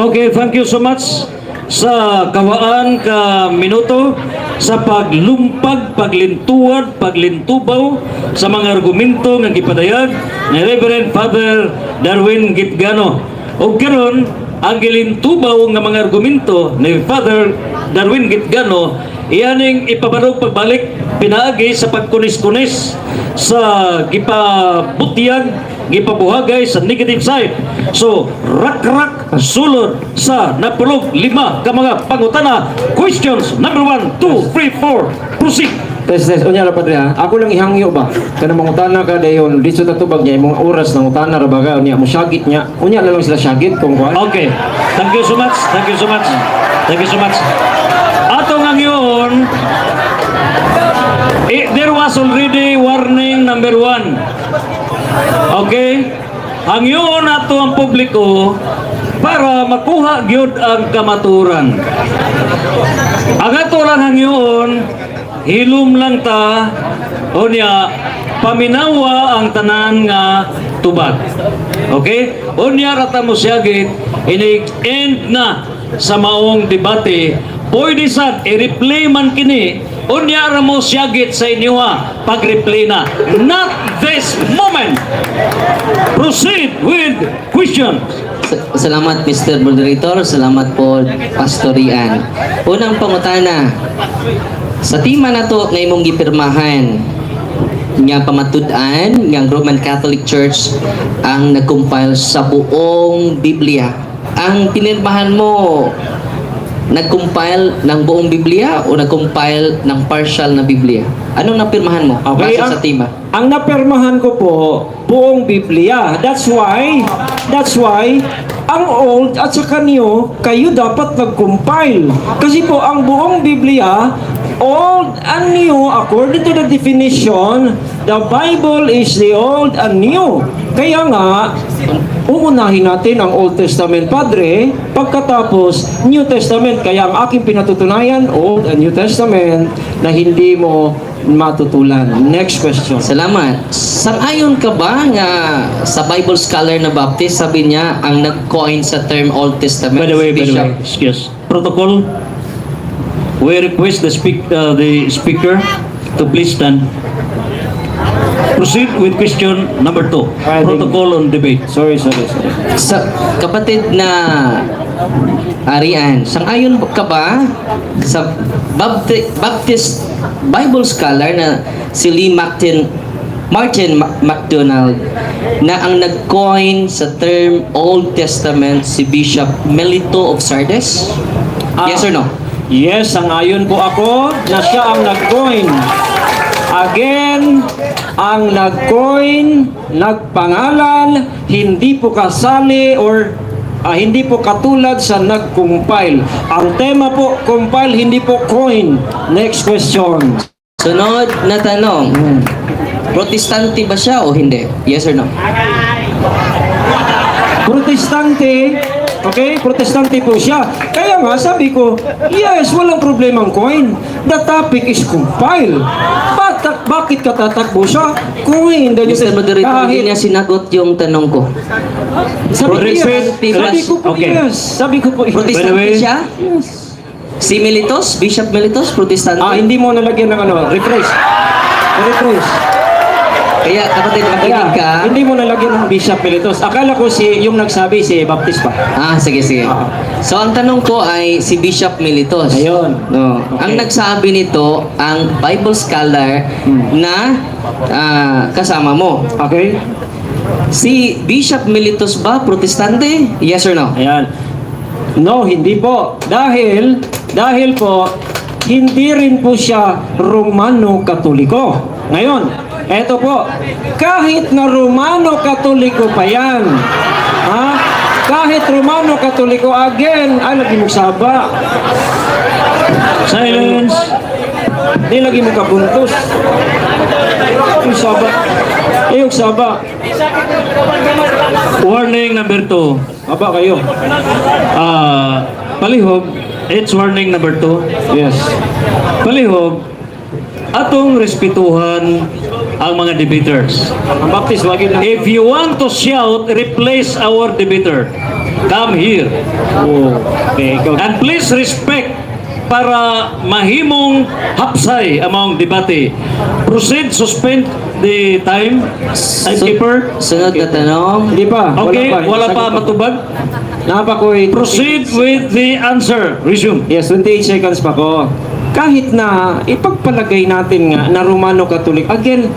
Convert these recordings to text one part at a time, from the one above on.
Okay, thank you so much sa kawaan ka minuto sa paglumpag, paglintuwad, paglintubaw sa mga argumento nga gipadayag ni Reverend Father Darwin Gitgano. Ug karon, ang gilintubaw nga mga argumento ni Father Darwin Gitgano, iyaning ipabarog pagbalik pinaagi sa pagkunis-kunis sa gipabutyag, gipabuhagay sa negative side. So, rak-rak sulod sa napulog lima ka mga pangutana. Questions number 1, 2, 3, 4. Proceed. Test, test. Unya ra, Padre, ha. Ako lang ihangyo ba? Kana mangutana ka dayon, dito ta tubag niya imong oras nang utana ra ba ka unya mo syagit niya. Unya na lang sila syagit kung kuan. Okay. Thank you so much. Thank you so much. Thank you so much. Ato nga ngayon, there was already warning number 1. Okay? Hangyoon nato ang publiko para makuha gyud ang kamaturan. Ang ato lang hangyoon, hilom lang ta, unya, paminawa ang tanan nga tubag. Okay? Unya rata mo siyagit, inig-end na sa maong debate, pwede sad i-replay man kini, unya ra mo siyagit sa inyoha pag-replay na. Not this moment. Proceed with questions. Salamat, Mr. Moderator. Salamat po, Pastor Ian. Unang pangutana, sa tema na to nga imong gipirmahan nga pamatud-an nga ang Roman Catholic Church ang nag-compile sa buong Biblia. Ang pinirmahan mo, nag-compile ng buong Biblia o nag-compile ng partial na Biblia? Anong napirmahan mo Okay, base sa tema? Ang napirmahan ko po, buong Biblia. That's why, ang Old at saka New, kayo dapat nag-compile. Kasi po, ang buong Biblia, Old and New, according to the definition, the Bible is the Old and New. Kaya nga, uunahin natin ang Old Testament, Padre, pagkatapos New Testament. Kaya ang aking pinatutunayan, Old and New Testament, na hindi mo matutulan. Next question. Salamat. Sang-ayon ka ba nga sa Bible scholar na Baptist, sabi niya, ang nag-coin sa term Old Testament, By the way, by the Bishop way, excuse. Protocol. We request the speaker to please stand. Proceed with question number 2. I think- Protocol on debate. Sorry, sorry, sorry. Sa kapatid na Arian, sang-ayon ka ba sa Baptist Bible scholar na si Lee Martin McDonald na ang nag-coin sa term Old Testament si Bishop Melito of Sardes? Ah. Yes or no? Yes, sangayon po ako na siya ang nag-coin. Again, ang nag-coin, nagpangalan, hindi po kasali or hindi po katulad sa nag-compile. Ang tema po, compile, hindi po coin. Next question. Sunod na tanong. Protestante ba siya o hindi? Yes or no? Protestante, okay? Protestante po siya. Kaya nga, sabi ko, yes, walang problemang coin. The topic is compile. Bakit ka tatakbo sa coin? Dahil Mr. Moderator, hindi kahit, niya sinagot yung tanong ko. Sabi ko, yes. Protestante ba Sabi ko po, yes. Sabi ko po, yes. By the Protestante way- siya? Yes. Si Melitos, Bishop Melitos, Protestante? Ah, hindi mo nalagyan ng ano, rephrase. Rephrase. Kaya kapatid, makinig ka. Hindi mo nalagyan ng Bishop Melitos. Akala ko si yung nagsabi si Baptist pa. Ah, sige, sige. Ah. So, ang tanong ko ay si Bishop Melitos. Ayun. No. Okay. Ang nagsabi nito, ang Bible scholar na kasama mo. Okay? Si Bishop Melitos ba, Protestante? Yes or no? Ayan. No, hindi po. Dahil po, hindi rin po siya Romano Katoliko. Ngayon, eto po, kahit na Romano Katoliko pa yan, ha? Kahit Romano Katoliko, again, ay lagi mo saba. Silence. Di lagi mo kabuntos. Yung saba. Eh, yung saba. Warning number 2. Aba kayo. Palihog, it's warning number 2. Yes. Palihog, atong respetuhan ang mga debaters. Ang Baptist, wagi na. If you want to shout, replace our debater. Come here. Oh, okay, ikaw. And please respect para mahimong hapsay among debate. Proceed, suspend the time. Timekeeper. Sunod na tanong. Hindi pa. Okay, wala pa Sagot ko. matubag. Naa pa ko eh. Proceed with the answer. Resume. Yes, 28 seconds pa ko. Kahit na ipagpalagay natin nga na Romano Catholic, again,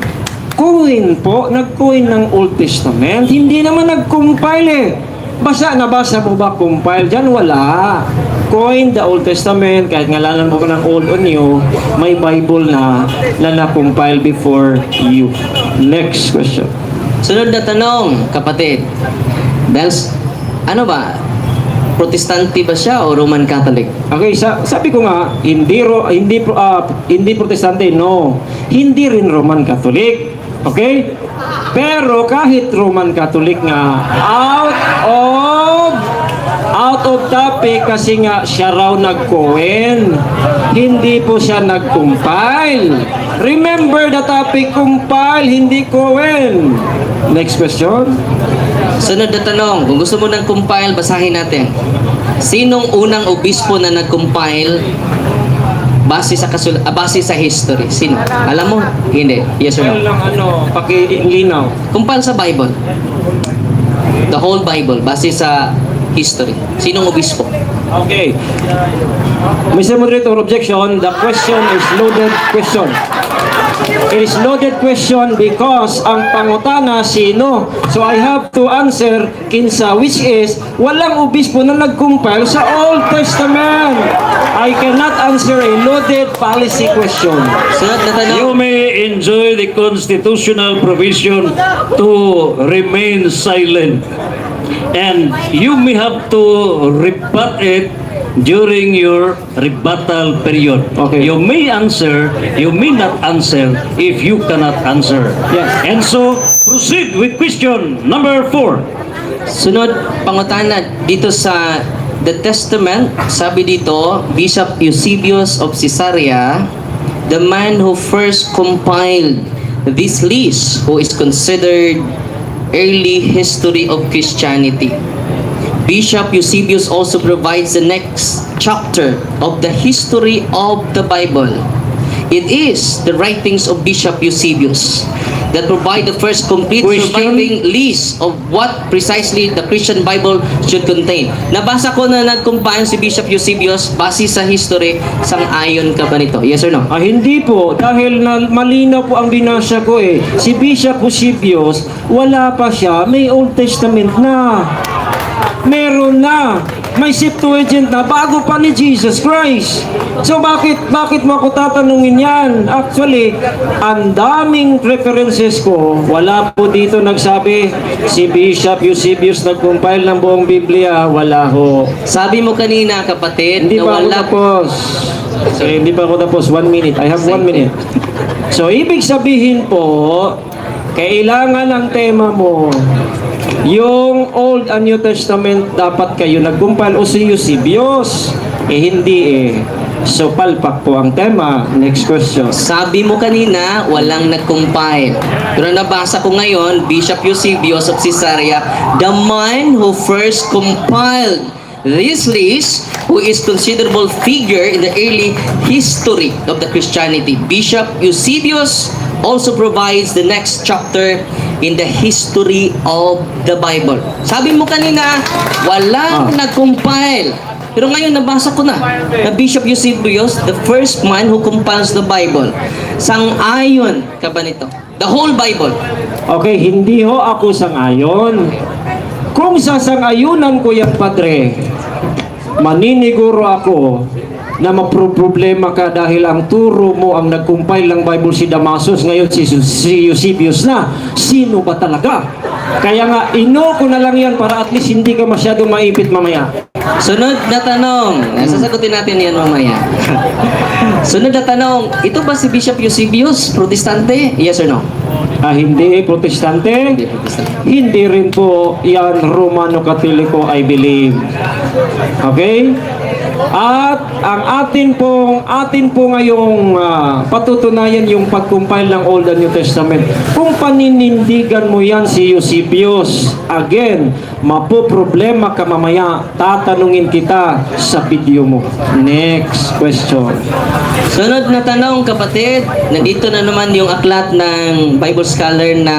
coin po, nag-coin ng Old Testament, hindi naman nag-compile eh. Basa, nabasa mo ba compile dyan? Wala. Coin the Old Testament, kahit ngalanan mo pa ng Old o New, may Bible na na na-compile before you. Next question. Sunod na tanong, kapatid. Dahil, ano ba? Protestante ba siya o Roman Catholic? Okay, sabi ko nga, hindi Protestante, no. Hindi rin Roman Catholic. Okay? Pero kahit Roman Catholic nga, out of topic kasi nga siya raw nag-coin. Hindi po siya nag-compile. Remember the topic, compile, hindi coin. Next question. Sunod na tanong, kung gusto mo ng compile, basahin natin. Sinong unang obispo na nag-compile base sa history? Sino? Alam mo? Hindi. Yes or Compile no? lang ano, pakilinaw. Compile sa Bible. The whole Bible base sa history. Sinong obispo? Okay. Mr. Moderator, objection. The question is loaded question. It is loaded question because ang pangutana sino. So I have to answer kinsa, which is walang obispo na nag-compile sa Old Testament. I cannot answer a loaded policy question. Sunod na tanong. You may enjoy the constitutional provision to remain silent. And you may have to rebut it during your rebuttal period. Okay. You may answer, you may not answer if you cannot answer. Yes. And so, proceed with question number 4. Sunod, pangutana dito sa the Testament, sabi dito, Bishop Eusebius of Caesarea, the man who first compiled this list, who is considered early history of Christianity. Bishop Eusebius also provides the next chapter of the history of the Bible. It is the writings of Bishop Eusebius that provide the first complete Question? Surviving list of what precisely the Christian Bible should contain. Nabasa ko na nag-compile si Bishop Eusebius base sa history. Sang-ayon ka ba nito? Yes or no? Ah, hindi po. Dahil na, malinaw po ang binasa ko eh. Si Bishop Eusebius, wala pa siya, may Old Testament na. Meron na. May Septuagint na bago pa ni Jesus Christ. So bakit mo ako tatanungin yan? Actually, ang daming references ko, wala po dito nagsabi si Bishop Eusebius nag-compile ng buong Biblia, wala ho. Sabi mo kanina, kapatid, Hindi na pa ako wala tapos. Okay, hindi pa ako tapos. One minute. I have one minute. So, ibig sabihin po, kailangan ang tema mo, yung Old and New Testament dapat kayo nag-compile o si Eusebius. Eh, hindi eh. So, palpak po ang tema. Next question. Sabi mo kanina, walang nag-compile. Pero nabasa ko ngayon, Bishop Eusebius of Caesarea, the man who first compiled this list, who is considerable figure in the early history of the Christianity. Bishop Eusebius also provides the next chapter in the history of the Bible. Sabi mo kanina, walang nag-compile. Pero ngayon nabasa ko na na Bishop Eusebius, the first man who compiles the Bible. Sang-ayon ka ba nito? The whole Bible. Okay, hindi ho ako sang-ayon. Kung sasang-ayunan ko yan, Padre, maniniguro ako na maproblema ka dahil ang turo mo ang nag-compile ng Bible si Damasus, ngayon si Eusebius na. Sino ba talaga? Kaya nga, ino ko na lang yan para at least hindi ka masyadong maipit mamaya. Sunod na tanong. Sasagutin natin yan mamaya. Sunod na tanong, ito ba si Bishop Eusebius, Protestante? Yes or no? Ah, hindi Protestante. Hindi Protestante. Hindi rin po yan Romano Katoliko, I believe. Okay? At ang atin po ngayong patutunayan yung pag-compile ng Old and New Testament. Kung paninindigan mo yan si Eusebius, again, mapoproblema ka mamaya, tatanungin kita sa video mo. Next question. Sunod na tanong, kapatid. Nandito na naman yung aklat ng Bible scholar na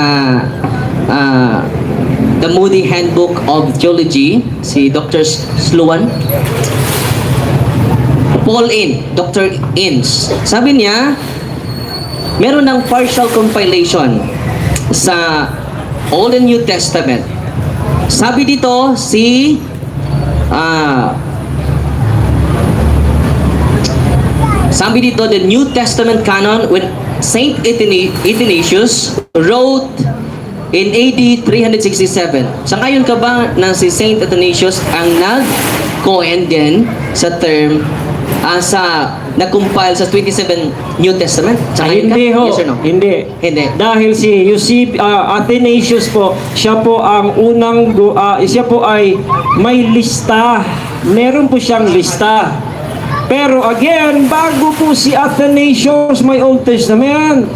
The Moody Handbook of Theology, si Dr. Sloan. Paul In, Dr. Inns. Sabi niya, meron ng partial compilation sa Old and New Testament. Sabi dito, si sabi dito, the New Testament canon, when Saint Athanasius wrote in AD 367. Sa ngayon ka ba na si Saint Athanasius ang nag-coin din sa term sa nag-compile sa 27 New Testament? Sa ngayon ka? Hindi ho. Yes or no? Hindi. Hindi. Dahil si Athanasius po, siya po ang unang, siya po ay may lista. Meron po siyang lista. Pero again, bago po si Athanasius may Old Testament.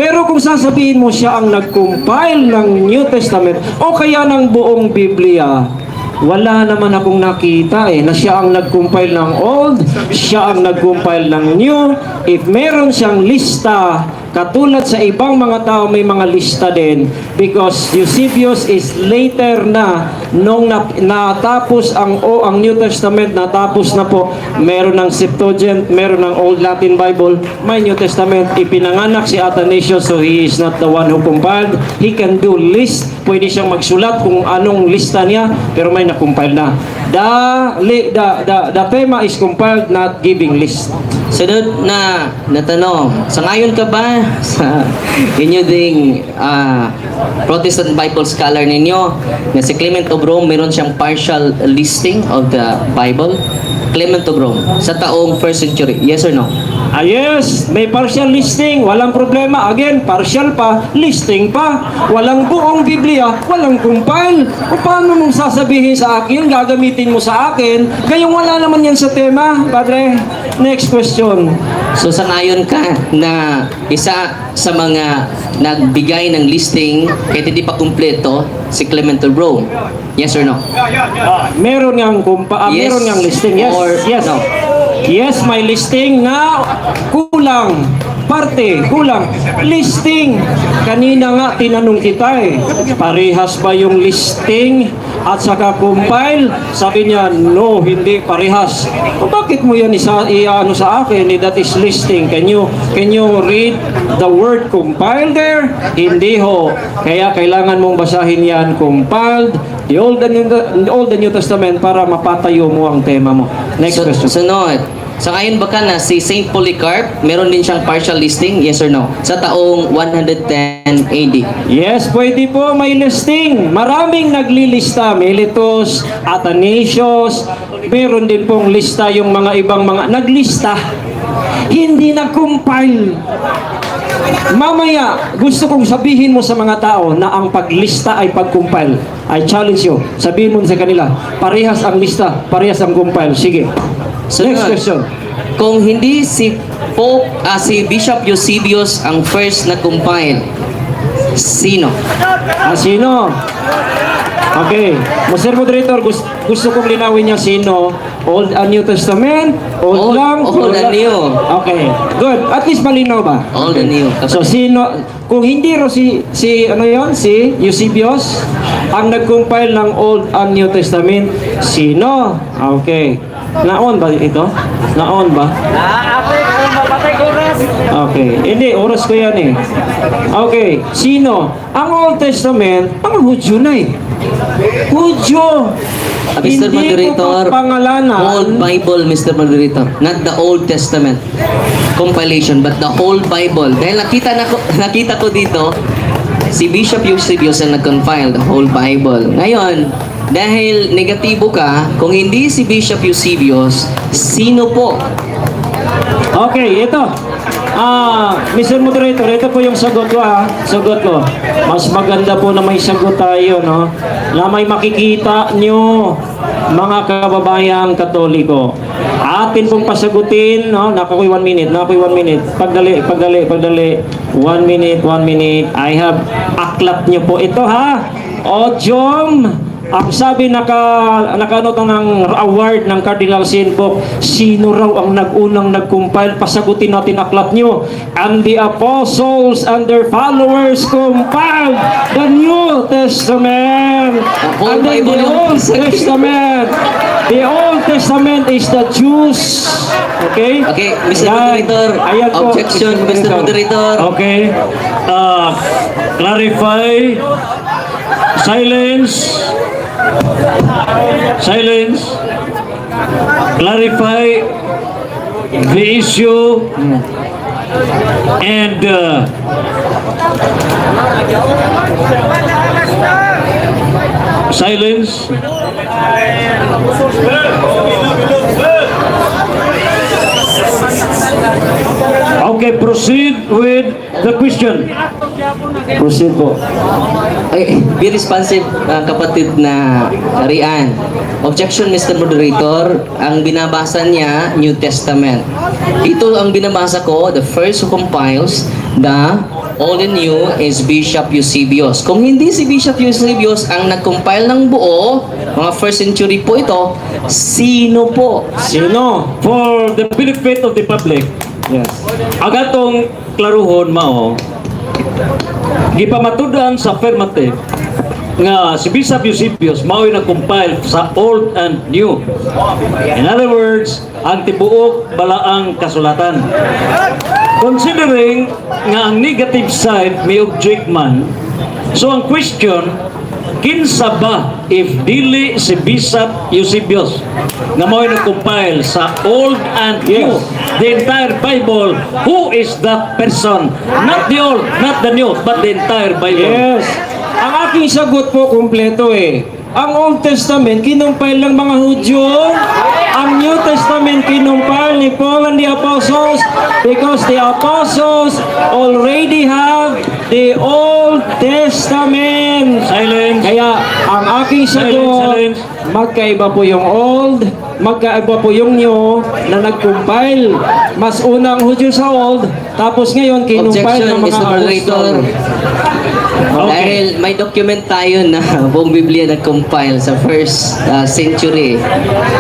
Pero kung sasabihin mo siya ang nag-compile ng New Testament o kaya ng buong Biblia, wala naman akong nakita eh, na siya ang nag-compile ng Old, siya ang nag-compile ng New. If meron siyang lista, katulad sa ibang mga tao may mga lista din, because Eusebius is later na nung natapos ang New Testament, natapos na po, meron ng Septuagint, meron ng Old Latin Bible, may New Testament, ipinanganak si Athanasius, so he is not the one who compiled. He can do list, pwede siyang magsulat kung anong lista niya, pero may na-compile na. The tema is compiled, not giving list. Sunod na natanong, sa ngayon ka ba sa inyo ding Protestant Bible scholar ninyo na si Clement of Rome, meron siyang partial listing of the Bible? Clement of Rome sa taong first century. Yes or no? Ah, yes, may partial listing, walang problema. Again, partial pa, listing pa. Walang buong Biblia, walang compile. O paano mong sasabihin sa akin, gagamitin mo sa akin, gayong wala naman yan sa tema, padre? Next question. So sa ngayon ka na isa sa mga nagbigay ng listing kahit hindi pa kumpleto si Clement of Rome. Yes or no? Meron ngang listing. Yes, or yes. no? Yes, may listing na kulang. Parte, kulang. Listing. Kanina nga tinanong kita eh. Parehas ba yung listing at saka compile? Sabi niya, "No, hindi parehas." O bakit mo yan ano sa akin? Eh, that is listing. Can you read the word "compile" there? Hindi ho. Kaya kailangan mong basahin yan, compiled, the Old and New Testament, para mapatayo mo ang tema mo. Next question. Sunod. Sa ngayon ba ka na si Saint Polycarp, meron din siyang partial listing? Yes or no? Sa taong 110 AD. Yes, pwede po may listing. Maraming naglilista. Mellitus, Athanasius, meron din pong lista yung mga ibang mga naglista. Hindi na-compile. Mamaya, gusto kong sabihin mo sa mga tao na ang paglista ay pag-compile. I challenge you. Sabihin mo sa kanila, parehas ang lista, parehas ang compile. Sige. Sunod. Next question. Kung hindi si Pope, si Bishop Eusebius ang first na compile, sino? Ah, sino? Okay. Mr. Moderator, gusto kong linawin niya sino. Old and New Testament? Old, lang? Old and New. Okay. Good. At least malinaw ba? Old and New. So sino, kung hindi ro si ano yon, si Eusebius ang nag-compile ng Old and New Testament, sino? Okay. Na-on ba ito? Na-on ba? Okay. Hindi, oras ko yan eh. Okay. Sino? Ang Old Testament, mga Hudyo na eh. Hudyo! Mr. Hindi Moderator, ko pangalanan. Whole Bible, Mr. Moderator. Not the Old Testament compilation, but the whole Bible. Dahil nakita ko dito, si Bishop Eusebius ang nag-compile the whole Bible. Ngayon, dahil negatibo ka, kung hindi si Bishop Eusebius, sino po? Okay, ito. Mr. Moderator, ito po yung sagot ko ha. Sagot ko. Mas maganda po na may sagot tayo, no? Na may makikita nyo. mga kababayang Katoliko. Atin pong pasagutin, no? Naa koy 1 minute, naa koy 1 minute. Pagdali, pagdali, pagdali. 1 minute, 1 minute. I have aklat niyo po ito, ha? Odium. Ang sabi, naka ano to ng award ng Cardinal Sin po, sino raw ang nag-unang nag-compile? Pasagutin natin aklat nyo. And the apostles and their followers compiled the New Testament. Whole And then Bible the yung Old Testament. The Old Testament is the Jews. Okay? Okay, Mr. Ayan. Moderator. Ayan po, Objection, Mr. Moderator. Okay. Clarify. Silence. Silence. Clarify the issue and silence. Okay, proceed with the question. Proceed po. Ay, be responsive, kapatid na Rian. Objection, Mr. Moderator. Ang binabasa niya, New Testament. Ito ang binabasa ko, the first who compiles the Old and New is Bishop Eusebius. Kung hindi si Bishop Eusebius ang nag-compile ng buo, mga first century po ito, sino po? Sino? For the benefit of the public, ang atong klaruhon mao, gipamatudan sa affirmative nga si Bishop Eusebius mao'y nag-compile sa Old and New. In other words, ang tibuok balaang kasulatan. Considering nga ang negative side may object man, so ang question, kinsa ba if dili si Bishop Eusebius nga mao'y nag-compile sa Old and New, the entire Bible, who is that person? Not the Old, not the New, but the entire Bible. Yes. Ang aking sagot po, kumpleto eh. Ang Old Testament, kinumpile ng mga Hudyo. Ang New Testament, kinumpile ni Paul and the Apostles because the Apostles already have the Old Testament. Silence. Kaya ang aking sagot, Silence, silence. Magkaiba po yung Old, magkaiba po yung New na nag-compile. Mas una ang Hudyo sa Old, tapos ngayon kinumpile Objection, ng mga Mr. Moderator. Apostol. Okay. Dahil may document tayo na buong Biblia nag-compile sa first century.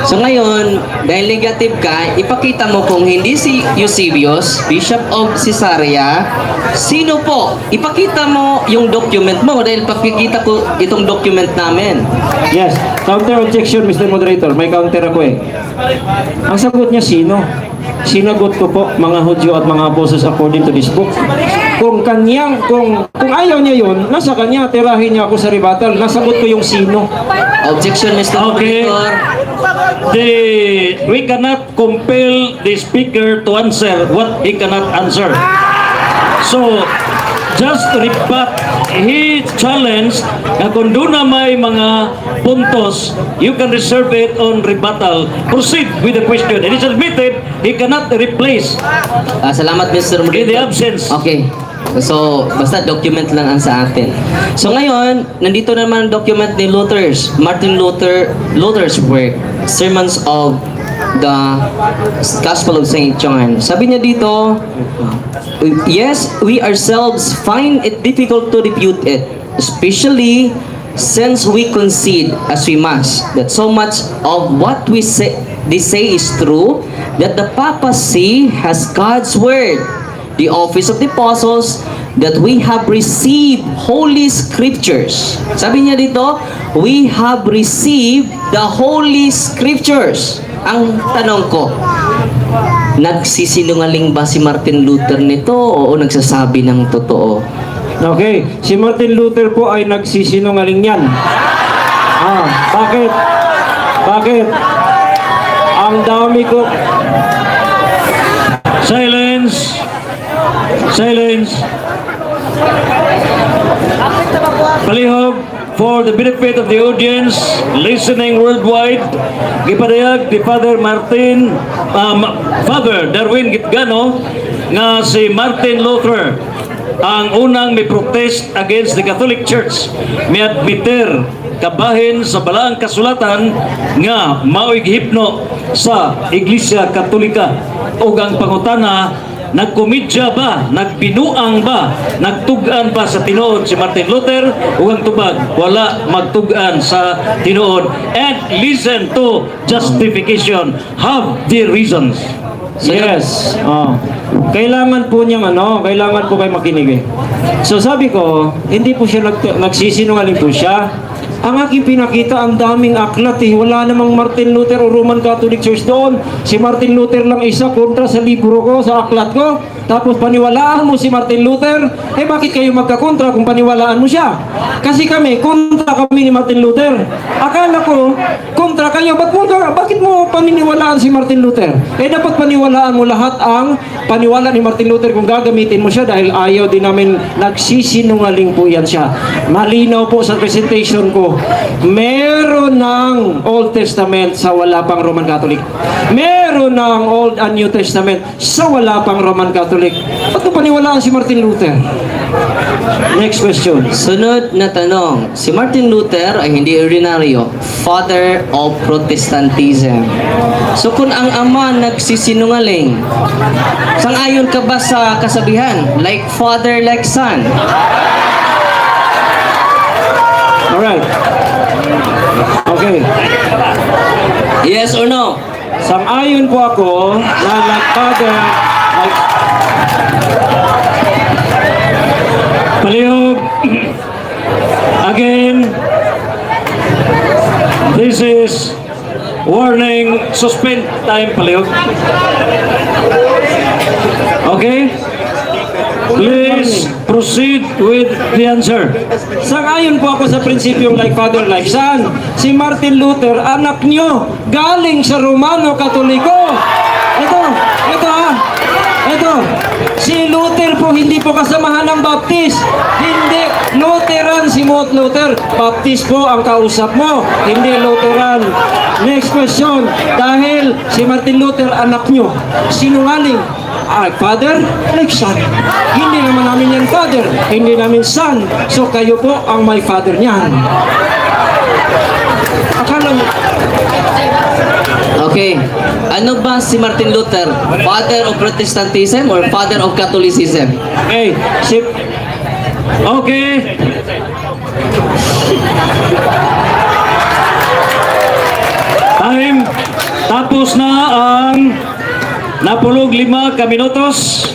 So ngayon, dahil negative ka, ipakita mo kung hindi si Eusebius, Bishop of Caesarea, sino po? Ipakita mo yung document mo dahil pakikita ko itong document namin. Yes, counter objection, Mr. Moderator. May counter ako eh. Ang sagot niya, sino? Sinagot ko po, mga Hudyo at mga Apostles according to this book. Kung ayaw niya yun, nasa kanya, tirahin niya ako sa rebuttal. Nasagot ko yung sino. Objection, Mr. Okay. Moderator. We cannot compel the speaker to answer what he cannot answer. So, just rebut. He challenged na kung doon na may mga puntos, you can reserve it on rebuttal. Proceed with the question. It is admitted he cannot replace Ah, salamat, Mr. Moderator. in the absence. Okay. So, basta document lang ang sa atin. So ngayon, nandito naman ang document ni Luther's, Martin Luther, Luther's work, Sermons of the Gospel of St. John. Sabi niya dito, "Yes, we ourselves find it difficult to refute it, especially since we concede, as we must, that so much of what we say, they say is true, that the papacy has God's word, the office of the apostles, that we have received holy scriptures." Sabi niya dito, "We have received the holy scriptures." Ang tanong ko, nagsisinungaling ba si Martin Luther nito o nagsasabi ng totoo? Okay, si Martin Luther po ay nagsisinungaling yan. Ah, bakit? Bakit? Ang dami ko. Silence. Silence. Palihog, for the benefit of the audience listening worldwide, gipadayag ni Father Martin, Father Darwin Gitgano, nga si Martin Luther ang unang may protest against the Catholic Church, may admitter Kabahin sa Balaang Kasulatan nga mao'y gihipno sa Iglesia Katolika. Ug ang pangutana, nagkomedya ba, nagbinuang ba, nagtug-an ba sa tinuod si Martin Luther? Ug ang tubag, wala magtug-an sa tinuod. And listen to justification. Have the reasons. Yes. Oh. Kailangan po niyang ano, kailangan po kayo makinig eh. So sabi ko, hindi po siya nagsisinungaling po siya. Ang aking pinakita, ang daming aklat eh. Wala namang Martin Luther o Roman Catholic Church doon. Si Martin Luther lang isa kontra sa libro ko, sa aklat ko. Tapos paniwalaan mo si Martin Luther. Eh bakit kayo magkakontra kung paniwalaan mo siya? Kasi kami, kontra kami ni Martin Luther. Akala ko, kontra kayo. Bakit mo paniniwalaan si Martin Luther? Eh dapat paniwalaan mo lahat ang paniwala ni Martin Luther kung gagamitin mo siya dahil ayaw din namin, nagsisinungaling po yan siya. Malinaw po sa presentation ko. Meron ng Old Testament sa wala pang Roman Catholic. Meron ng Old and New Testament sa wala pang Roman Catholic. Ba't mo paniwalaan si Martin Luther? Next question. Sunod na tanong, si Martin Luther ay hindi ordinaryo, father of Protestantism. So kung ang ama nagsisinungaling, sang-ayon ka ba sa kasabihan, like father, like son? Alright. Okay. Yes or no? Sang-ayon po ako na like father, like Palihog. Again, this is warning, suspend time, palihog. Okay? Please proceed with the answer. Sang-ayon po ako sa prinsipyong like father, like son. Si Martin Luther, anak nyo, galing sa Romano Katoliko. Ito, ito ah. Ito, si Luther po hindi po kasamahan ng Baptist. Hindi, Lutheran si Mot Luther. Baptist po ang kausap mo, hindi Lutheran. Next question, dahil si Martin Luther anak nyo, sinungaling, ah, father, like son. Hindi naman namin yan father, hindi namin son. So kayo po ang may father niyan. Akala mo, Okay. Ano ba si Martin Luther? Father of Protestantism or father of Catholicism? Okay, si, Okay. Time. Tapos na ang 45 ka minutos.